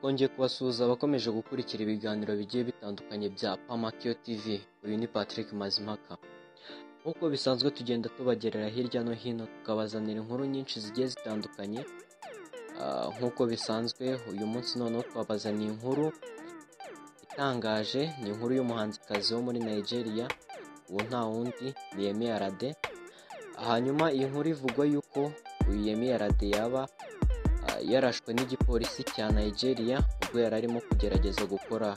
Twongeye kubasuhuza abakomeje gukurikira ibiganiro bigiye bitandukanye bya Pamakio TV. Uyu ni Patrick Mazimpaka. Nk'uko bisanzwe tugenda tubagerera hirya no hino, tukabazanira inkuru nyinshi zigiye zitandukanye. Nk'uko bisanzwe uyu munsi noneho twabazaniye inkuru itangaje, ni inkuru y'umuhanzikazi wo muri Nigeria, uwo nta wundi ni Yemi Alade. Hanyuma iyi nkuru ivugwa yuko uyu Yemi Alade yaba yarashwe n'igipolisi cya Nigeria ubwo yari arimo kugerageza gukora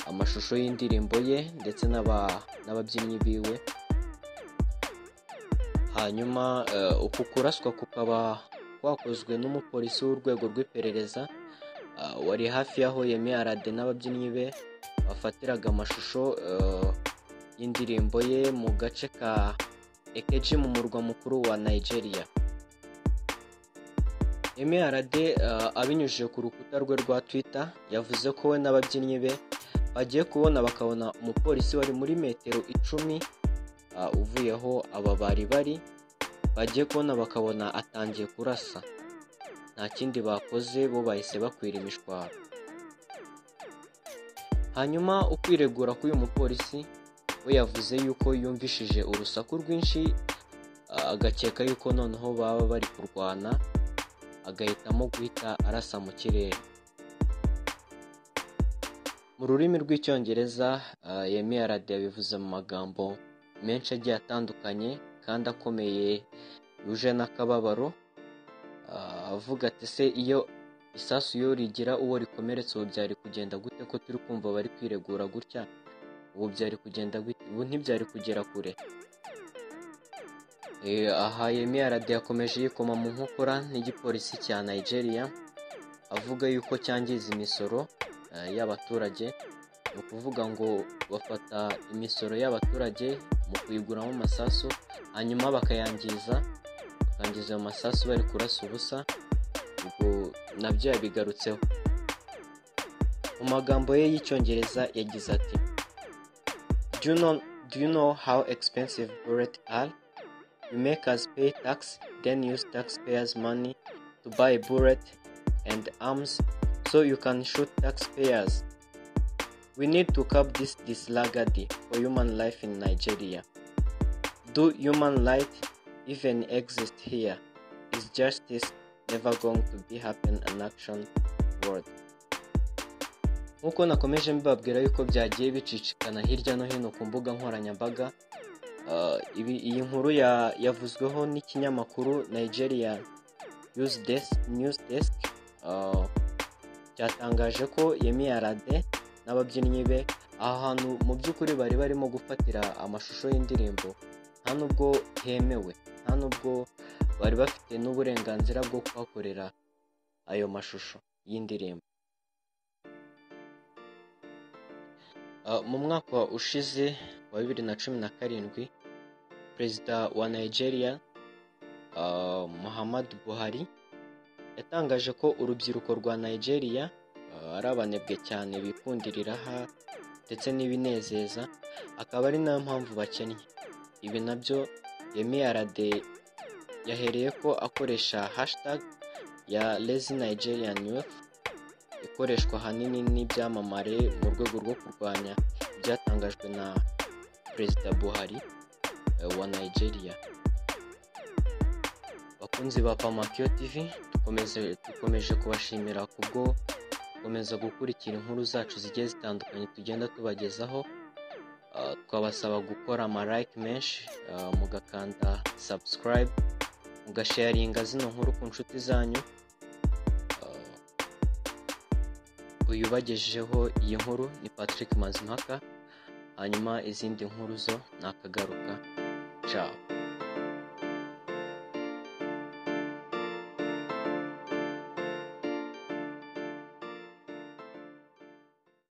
amashusho y'indirimbo ye ndetse n'ababyinnyi biwe. Hanyuma uku kuraswa kukaba kwakozwe n'umupolisi w'urwego rw'iperereza wari hafi y'aho Yemi Alade n'ababyinnyi be bafatiraga amashusho y'indirimbo ye mu gace ka Ekeji mu murwa mukuru wa Nigeria. Yemi Alade abinyujije ku rukuta rwe rwa Twitter yavuze ko we n'ababyinnyi be bagiye kubona bakabona umupolisi wari muri metero 10 uvuyeho aba bari bagiye kubona bakabona atangiye kurasa. Nta kindi bakoze, bo bahise bakwira imishwaro. Hanyuma ukwiregura k'uyu mupolisi, we yavuze yuko yumvishije urusaku rwinshi, agakeka yuko noneho baba bari kurwana, agahitamo guhita arasa mu kirere. Mu rurimi rw'icyongereza Yemi Alade yabivuze mu magambo menshi agiye atandukanye kandi akomeye yuje n'akababaro, avuga ati se iyo isasu iyo rigira uwo rikomeretse ubu byari kugenda gute, ko turi kumva bari kwiregura gutya, ubu byari kugenda gute, ubu ntibyari kugera kure. Aha Yemi Alade yakomeje yikoma mu nkokora n'igipolisi cya Nigeria, avuga yuko cyangiza imisoro y'abaturage. Ni ukuvuga ngo bafata imisoro y'abaturage mu kuyiguramo amasasu, hanyuma bakayangiza, bakangiza ayo masasu bari kurasa ubusa. Ubwo nabyo yabigarutseho mu magambo ye y'icyongereza yagize ati: Do you know how expensive bullets are? You make us pay tax, then use taxpayers' money to buy bullets and arms so you can shoot taxpayers. We need to curb this disregard for human life in Nigeria. Do human rights even exist here? Is justice never going to be happen in action world? Nk'uko nakomeje mbibabwira yuko byagiye bicicikana hirya no hino ku mbuga nkoranyambaga, iyi nkuru yavuzweho n'ikinyamakuru Nigeria News Desk, cyatangaje ko Yemi Alade n'ababyinnyi be aha hantu mu by'ukuri bari barimo gufatira amashusho y'indirimbo nta nubwo hemewe, nta nubwo bari bafite n'uburenganzira bwo kuhakorera ayo mashusho y'indirimbo. Mu mwaka ushize wa 2017, Perezida wa Nigeria Muhammadu Buhari yatangaje ko urubyiruko rwa Nigeria ari abanebwe cyane, bikundira iraha ndetse n'ibinezeza, akaba ari nayo mpamvu bakennye. Ibi nabyo Yemi Alade yahereye ko akoresha hashtag ya Lazy Nigerian Youth, ikoreshwa ahanini n'ibyamamare mu rwego rwo kurwanya ibyatangajwe na Perezida Buhari wa Nigeria. Bakunzi ba Pamakio TV, dukomeje kubashimira kubwo gukomeza gukurikira inkuru zacu zigiye zitandukanye tugenda tubagezaho. Twabasaba gukora ama like menshi, mugakanda subscribe, mugasharinga zino nkuru ku nshuti zanyu. Uyu ubagejejeho iyi nkuru ni Patrick Mazimpaka, hanyuma izindi nkuru zo nakagaruka. Ciao.